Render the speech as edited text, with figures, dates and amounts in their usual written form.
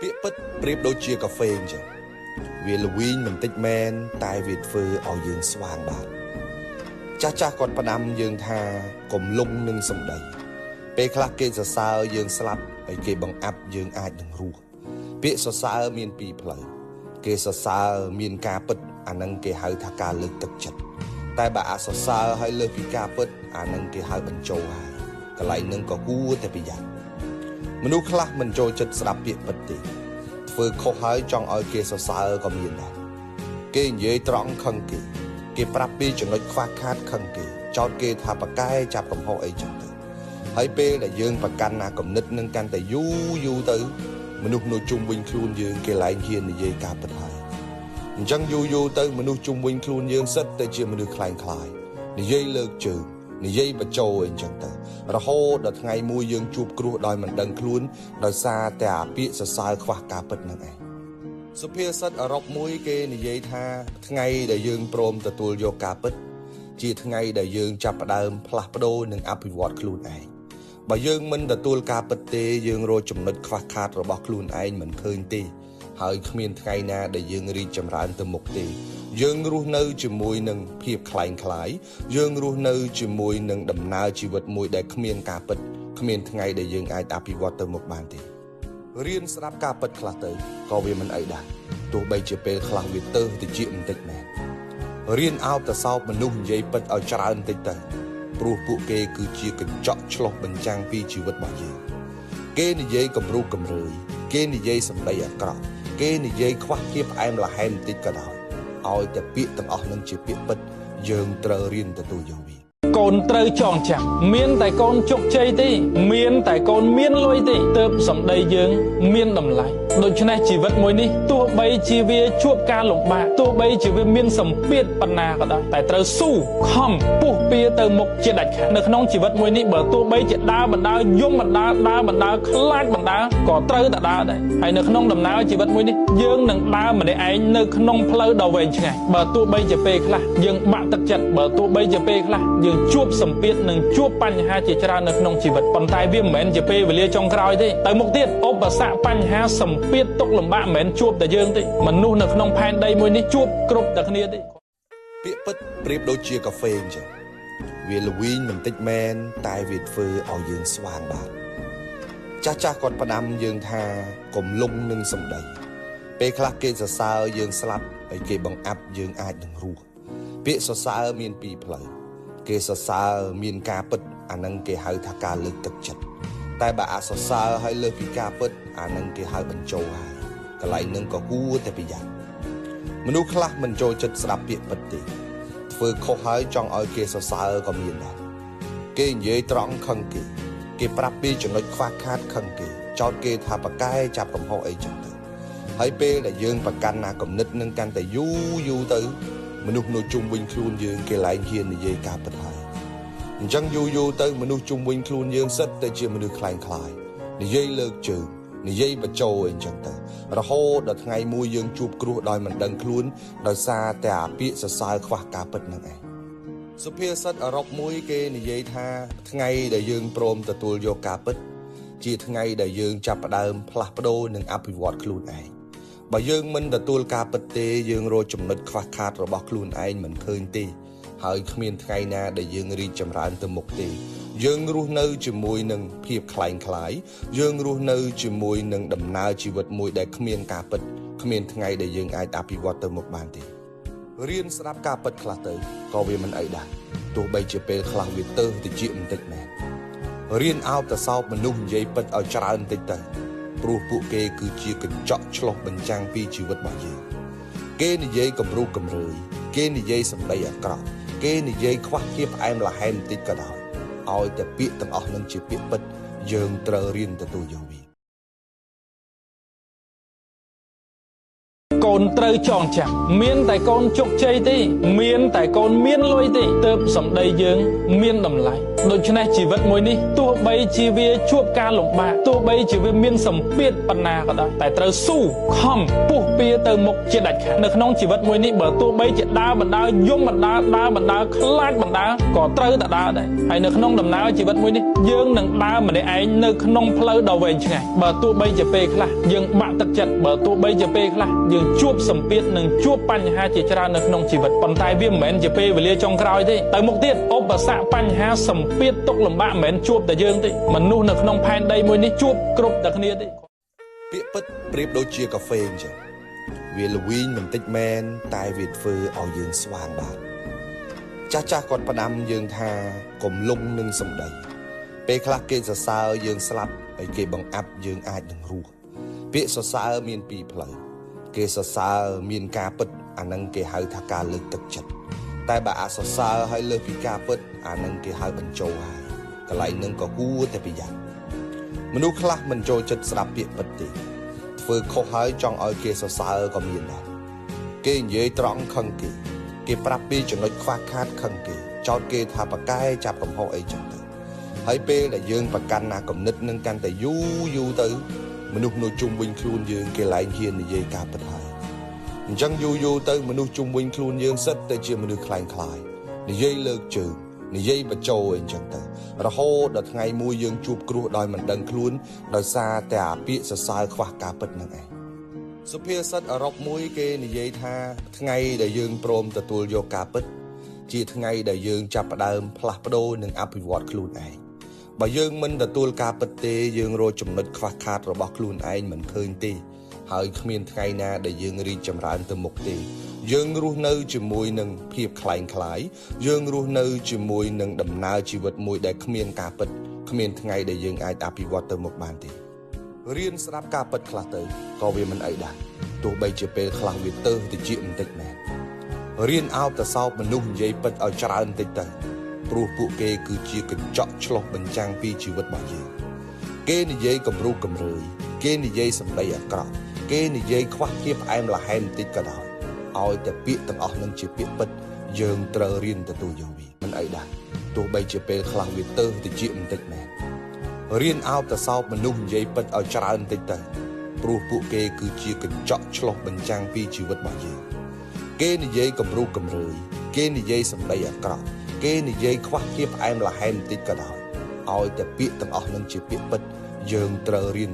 ពាក្យពិតប្រៀបដូចជាកាហ្វេអញ្ចឹងវាល្វីងបន្តិចមែនតែវាធ្វើឲ្យយើងស្វាងបានចាស់ចាស់គាត់ផ្ដាំយើងថាកុំលងនឹងសម្ដីពេលខ្លះគេសរសើរយើងស្លាប់ហើយគេបង្អាប់យើងអាចនឹងរស់ពាក្យសរសើរមានពីរផ្លូវគេសរសើរមានការពិតអានឹងគេហៅថាការលើកទឹកចិត្តតែបើអាសរសើរហើយលើសពីការពិតអានឹងគេហៅបញ្ចោហើយកន្លែងនឹងក៏គួរតែប្រយ័ត្នមនុស្សខ្លះមិនចូលចិត្តស្ដាប់ពាក្យពិតទេធ្វើខុសហើយចង់ឲ្យគេសរសើរក៏មានដែរគេនិយាយត្រង់ខឹងគេគេប្រាប់ពីចំណុចខ្វះខាតខឹងគេចោទគេថាប្រកែចាប់កំហុសអីចឹងទៅហើយពេលដែលយើងប្រកាន់ណាគំនិតនឹងកាន់តែយូរយូរទៅមនុស្សនៅជុំវិញខ្លួនយើងគេលែងហ៊ាននិយាយការពិតហើយអញ្ចឹងយូរយូរទៅមនុស្សជុំវិញខ្លួនយើងសិតតែជាមនុស្សក្លែងក្លាយនិយាយលើកជើងនិយាយបញ្ចោអីចឹងទៅរហូតដល់ថ្ងៃមួយយើងជួបគ្រោះដោយមិនដឹងខ្លួនដោយសារតែអាពាក្យសរសើរខ្វះការពិតហ្នឹងឯងសុភាសិតអឺរ៉ុបមួយគេនិយាយថាថ្ងៃដែលយើងព្រមទទួលយកការពិតជាថ្ងៃដែលយើងចាប់ផ្ដើមផ្លាស់ប្ដូរនិងអភិវឌ្ឍខ្លួនឯងបើយើងមិនទទួលការពិតទេយើងរកចំណុចខ្វះខាតរបស់ខ្លួនឯងមិនឃើញទេហើយគ្មានថ្ងៃណាដែលយើងរីកចម្រើនទៅមុខទេយើងរស់នៅជាមួយនឹងភាពក្លែងក្លាយយើងរស់នៅជាមួយនឹងដំណើរជីវិតមួយដែលគ្មានការពិតគ្មានថ្ងៃដែលយើងអាចអភិវឌ្ឍទៅមុខបានទេរៀនស្ដាប់ការពិតខ្លះទៅក៏វាមិនអីដែរទោះបីជាពេលខ្លះវាទៅតិចបន្តិចមែនរៀនអោបទៅសោបមនុស្សនិយាយពិតឲ្យច្រើនបន្តិចទៅព្រោះពួកគេគឺជាកញ្ចក់ឆ្លុះបញ្ចាំងពីជីវិតរបស់យើងគេនិយាយគំរូគំរើយគេនិយាយសម្ដីអាក្រក់គេនិយាយខ្វះភាពផ្អែមល្ហែមបន្តិចក៏ដោយឲ្យតែពាក្យទាំងអស់នឹងជាពាក្យពិតយើងត្រូវរៀនទទួលយកវាកូនត្រូវចងចាំមានតែកូនជោគជ័យទេមានតែកូនមានលុយទេទើបសម្ដីយើងមានតម្លៃដូច្នេះជីវិតមួយនេះទោះបីជាវាជួបការលំបាកទោះបីជាវាមានសម្ពាធប៉ុណ្ណាក៏ដោយតែត្រូវស៊ូខំពុះពៀទៅមុខជាដាច់ខាតនៅក្នុងជីវិតមួយនេះបើទោះបីជាដើរបណ្ដើយំបណ្ដើដើរបណ្ដើខ្លាចបណ្ដើក៏ត្រូវតែដើរដែរហើយនៅក្នុងដំណើរជីវិតមួយនេះយើងនឹងដើរម្នាក់ឯងនៅក្នុងផ្លូវដ៏វែងឆ្ងាយបើទោះបីជាពេលខ្លះយើងបាក់ទឹកចិត្តបើទោះបីជាពេលខ្លះយើងជួបសម្ពាធនិងជួបបញ្ហាជាច្រើននៅក្នុងជីវិតប៉ុន្តែវាមិនមែនជាពេលវេលាចុងក្រោយទេទៅមុខទៀតឧបសគ្គបញ្ហាសម្ពាធទុកលំបាកមិនមែនជួបតែយើងទេមនុស្សនៅក្នុងផែនដីមួយនេះជួបគ្រប់តែគ្នាទេពាក្យពិតប្រៀបដូចជាកាហ្វេអញ្ចឹងវាល្វីងបន្តិចមែនតែវាធ្វើឲ្យយើងស្វាងបានចាស់ចាស់គាត់ផ្ដាំយើងថាកុំលងនឹងសម្ដីពេលខ្លះគេសរសើរយើងស្លាប់ហើយគេបង្អាប់យើងអាចនឹងរស់ពាក្យសរសើរមានពីរផ្លូវគេសរសើរមានការពិតអានឹងគេហៅថាការលើកទឹកចិត្តតែបើអាសរសើរហើយលើសពីការពិតអានឹងគេហៅបញ្ចោហើយកន្លែងនឹងក៏គួរតែប្រយ័ត្នមនុស្សខ្លះមិនចូលចិត្តស្ដាប់ពាក្យពិតទេធ្វើខុសហើយចង់ឲ្យគេសរសើរក៏មានដែរគេនិយាយត្រង់ខឹងគេគេប្រាប់ពីចំណុចខ្វះខាតខឹងគេចោទគេថាប្រកែចាប់កំហុសអីចឹងទៅហើយពេលដែលយើងប្រកាន់ណាគំនិតនឹងកាន់តែយូរយូរទៅមនុស្សនៅជុំវិញខ្លួនយើងគេលែងហ៊ាននិយាយការពិតហើយអញ្ចឹងយូរយូរទៅមនុស្សជុំវិញខ្លួនយើងសិតតែជាមនុស្សក្លែងក្លាយនិយាយលើកជើងនិយាយបញ្ចោអីចឹងទៅរហូតដល់ថ្ងៃមួយយើងជួបគ្រោះដោយមិនដឹងខ្លួនដោយសារតែអាពាក្យសរសើរខ្វះការពិតហ្នឹងឯងសុភាសិតអឺរ៉ុបមួយគេនិយាយថាថ្ងៃដែលយើងព្រមទទួលយកការពិតជាថ្ងៃដែលយើងចាប់ផ្ដើមផ្លាស់ប្ដូរនិងអភិវឌ្ឍខ្លួនឯងបើយើងមិនទទួលការពិតទេយើងរកចំណុចខ្វះខាតរបស់ខ្លួនឯងមិនឃើញទេហើយគ្មានថ្ងៃណាដែលយើងរីកចម្រើនទៅមុខទេយើងរស់នៅជាមួយនឹងភាពក្លែងក្លាយយើងរស់នៅជាមួយនឹងដំណើរជីវិតមួយដែលគ្មានការពិតគ្មានថ្ងៃដែលយើងអាចអភិវឌ្ឍទៅមុខបានទេរៀនស្ដាប់ការពិតខ្លះទៅក៏វាមិនអីដែរទោះបីជាពេលខ្លះវាទៅតិចបន្តិចមែនរៀនអោបទៅសោបមនុស្សនិយាយពិតឲ្យច្រើនបន្តិចទៅព្រោះពួកគេគឺជាកញ្ចក់ឆ្លុះបញ្ចាំងពីជីវិតរបស់យើងគេនិយាយគំរូគំរើយគេនិយាយសម្ដីអាក្រក់គេនិយាយខ្វះភាពផ្អែមល្ហែមបន្តិចក៏ដោយឲ្យតែពាក្យទាំងអស់នឹងជាពាក្យពិតយើងត្រូវរៀនទទួលយកវា កូ កូនត្រូវចងចាំមានតែកូនជោគជ័យទេមានតែកូនមានលុយទេទើបសម្ដីយើងមានតម្លៃដូច្នេះជីវិតមួយនេះទោះបីជាវាជួបការលំបាកទោះបីជាវាមានសម្ពាធប៉ុណ្ណាក៏ដោយតែត្រូវស៊ូខំពុះពៀទៅមុខជាដាច់ខាតនៅក្នុងជីវិតមួយនេះបើទោះបីជាដើរបណ្ដើរយំបណ្ដើរដើរបណ្ដើរខ្លាចបណ្ដើរក៏ត្រូវតែដើរដែរហើយនៅក្នុងដំណើរជីវិតមួយនេះយើងនឹងដើរម្នាក់ឯងនៅក្នុងផ្លូវដ៏វែងឆ្ងាយបើទោះបីជាពេលខ្លះយើងបាក់ទឹកចិត្តបើទោះបីជាពេលខ្លះយើងជួបសម្ពាធនិងជួបបញ្ហាជាច្រើននៅក្នុងជីវិតប៉ុន្តែវាមិនមែនជាពេលវេលាចុងក្រោយទេទៅមុខទៀតឧបសគ្គបញ្ហាសម្ពាធទុក្ខលំបាកមិនមែនជួបតែយើងទេមនុស្សនៅក្នុងផែនដីមួយនេះជួបគ្រប់តែគ្នាទេពាក្យពិតប្រៀបដូចជាកាហ្វេអញ្ចឹងវាល្វីងបន្តិចមែនតែវាធ្វើឲ្យយើងស្វាងបានចាស់ចាស់គាត់ផ្ដាំយើងថាកុំលងនឹងសម្ដីពេលខ្លះគេសរសើរយើងស្លាប់ហើយគេបង្អាប់យើងអាចនឹងរស់ពាក្យសរសើរមានពីរផ្លូវគេសរសើរមានការពិតអានឹងគេហៅថាការលើកទឹកចិត្តតែបើអាសរសើរហើយលើសពីការពិតអានឹងគេហៅបញ្ចោហើយកន្លែងនឹងក៏គួរតែប្រយ័ត្នមនុស្សខ្លះមិនចូលចិត្តស្ដាប់ពាក្យពិតទេធ្វើខុសហើយចង់ឲ្យគេសរសើរក៏មានដែរគេនិយាយត្រង់ខឹងគេគេប្រាប់ពីចំណុចខ្វះខាតខឹងគេចោទគេថាប្រកែចាប់កំហុសអីចឹងទៅហើយពេលដែលយើងប្រកាន់ណាគំនិតនឹងកាន់តែយូរយូរទៅមនុស្សនៅជុំវិញខ្លួនយើងគេលែងហ៊ាននិយាយការពិតហើយអញ្ចឹងយូរយូរទៅមនុស្សជុំវិញខ្លួនយើងសិតតែជាមនុស្សក្លែងក្លាយនិយាយលើកជើងនិយាយបញ្ចោអីចឹងទៅរហូតដល់ថ្ងៃមួយយើងជួបគ្រោះដោយមិនដឹងខ្លួនដោយសារតែអាពាក្យសរសើរខ្វះការពិតនឹងឯងសុភាសិតអឺរ៉ុបមួយគេនិយាយថាថ្ងៃដែលយើងព្រមទទួលយកការពិតជាថ្ងៃដែលយើងចាប់ផ្ដើមផ្លាស់ប្ដូរនិងអភិវឌ្ឍខ្លួនឯងបើយើងមិនទទួលការពិតទេយើងរកចំណុចខ្វះខាតរបស់ខ្លួនឯងមិនឃើញទេហើយគ្មានថ្ងៃណាដែលយើងរីកចម្រើនទៅមុខទេយើងរស់នៅជាមួយនឹងភាពក្លែងក្លាយយើងរស់នៅជាមួយនឹងដំណើរជីវិតមួយដែលគ្មានការពិតគ្មានថ្ងៃដែលយើងអាចអភិវឌ្ឍទៅមុខបានទេរៀនស្ដាប់ការពិតខ្លះទៅក៏វាមិនអីដែរទោះបីជាពេលខ្លះវាទៅតិចបន្តិចមែនរៀនអោបទៅសោបមនុស្សនិយាយពិតឲ្យច្រើនបន្តិចទៅព្រោះពួកគេគឺជាកញ្ចក់ឆ្លុះបញ្ចាំងពីជីវិតរបស់យើងគេនិយាយគំរូគំរើយគេនិយាយសម្ដីអាក្រក់គេនិយាយខ្វះភាពផ្អែមល្ហែមបន្តិចក៏ដោយឲ្យតែពាក្យទាំងអស់នឹងជាពាក្យពិតយើងត្រូវរៀនទទួលយកវាមិនអីដែរទោះបីជាពេលខ្លះវាទៅតិចបន្តិចមែនរៀនអោបទៅសោបមនុស្សនិយាយពិតឲ្យច្រើនបន្តិចទៅព្រោះពួកគេគឺជាកញ្ចក់ឆ្លុះបញ្ចាំងពីជីវិតរបស់យើងគេនិយាយគំរូគំរើយគេនិយាយសម្ដីអាក្រក់គេនិយាយខ្វះភាពផ្អែមល្ហែមបន្តិចក៏ដោយឲ្យតែពាក្យទាំងអស់នឹងជាពាក្យពិតយើងត្រូវរៀន